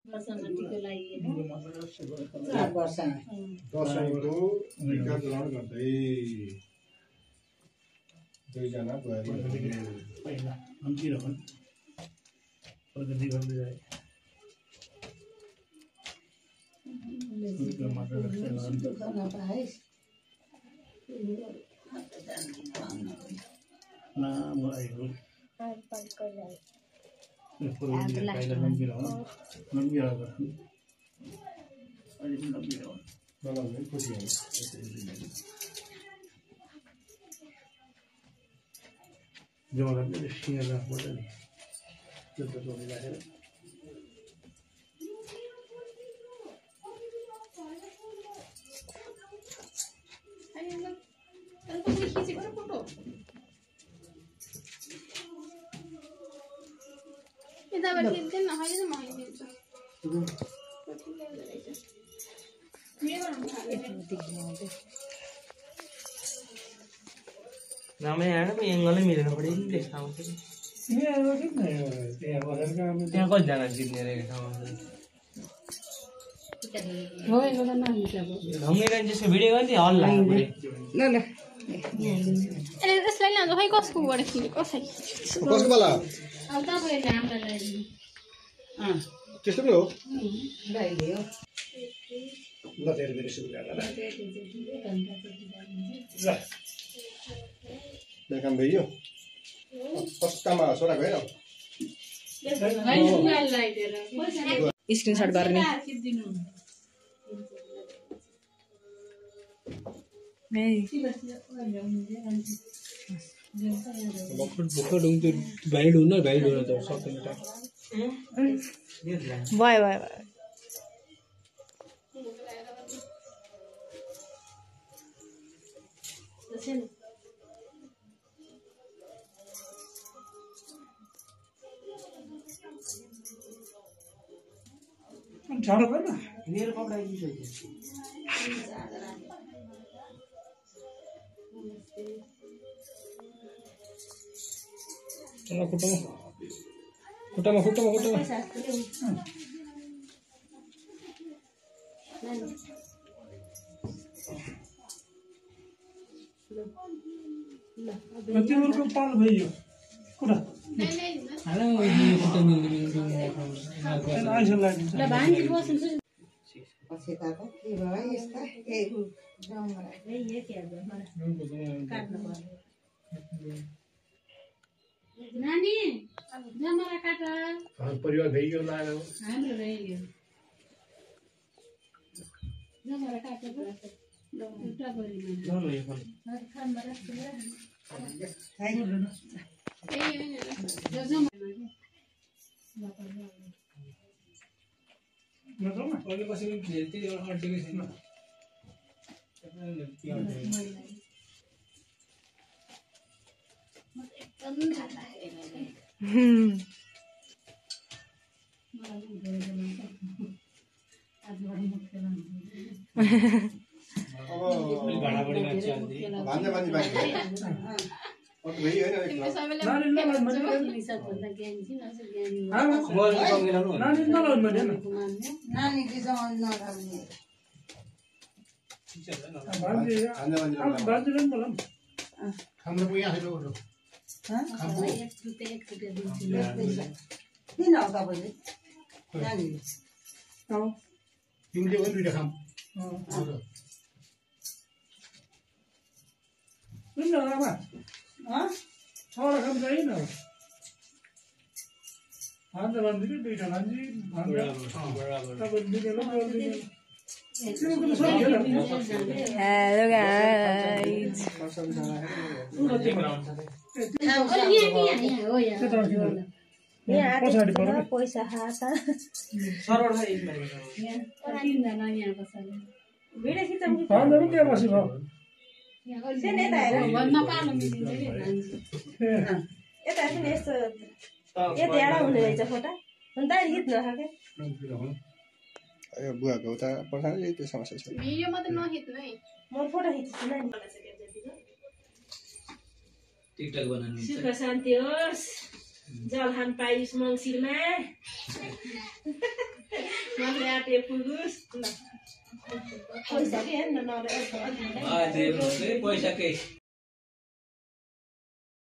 बसन्तको लागि दसैँको टिका ग्रहण गर्दै दुईजना बुहारी पहिला अन्तिर पनि प्रगति गर्दै जाए नाम आयो जमाना सिंह राख्नुपर्छ नि जुद्ध टोपी राखेर रामै आएर पनि एङ्गलै मिलेन पऱ्यो नि त्यस ठाउँमा त्यहाँ कतिजना जित्ने रहेको ठाउँमा ढङ्गेर जस्तो भिडियो गर्थ्यो हल्ला यसलाई लाँदा खै कसकोबाट किने कसै कसको वाला अब तपाईहरुले हामीलाई त्यस्तो पनि हो ल्याइदियो ल धेरै धेरै सुरु गरेर मेरो काम भइयो कस्तामा छोरा गएर स्क्रिनशट गर्ने भाइड हुन भाइड हुन त सक्दैन भयो भयो झाडो भएन मेरो कपडा दिइसक्यो चल खुट्टामा खुट्टामा खुट्टामा खुट्टामा तिम्रो पाल भयो खुट्टा नानी जमरा काट परिवार भइगयो लाग्यो हाम्रो रह्यो जमरा काट एउटा परिमा खानमा राख्छु तिमीले पनि दुईटा खाम आमा छवटा खाम चाहियो न अन्त भनिदिनु दुईटा खान्छ हेलो गाइस पैसा खाता बुवाको उता पर्छ त्यो समस्या छ भिडियो मात्रै नखिच्नु है म फोटो खिच्छु नि टिकटक बनाउनु सुख शान्ति होस् जलहान पाइस मङ्सिरमा पैसा के हेर्न नरे पैसा के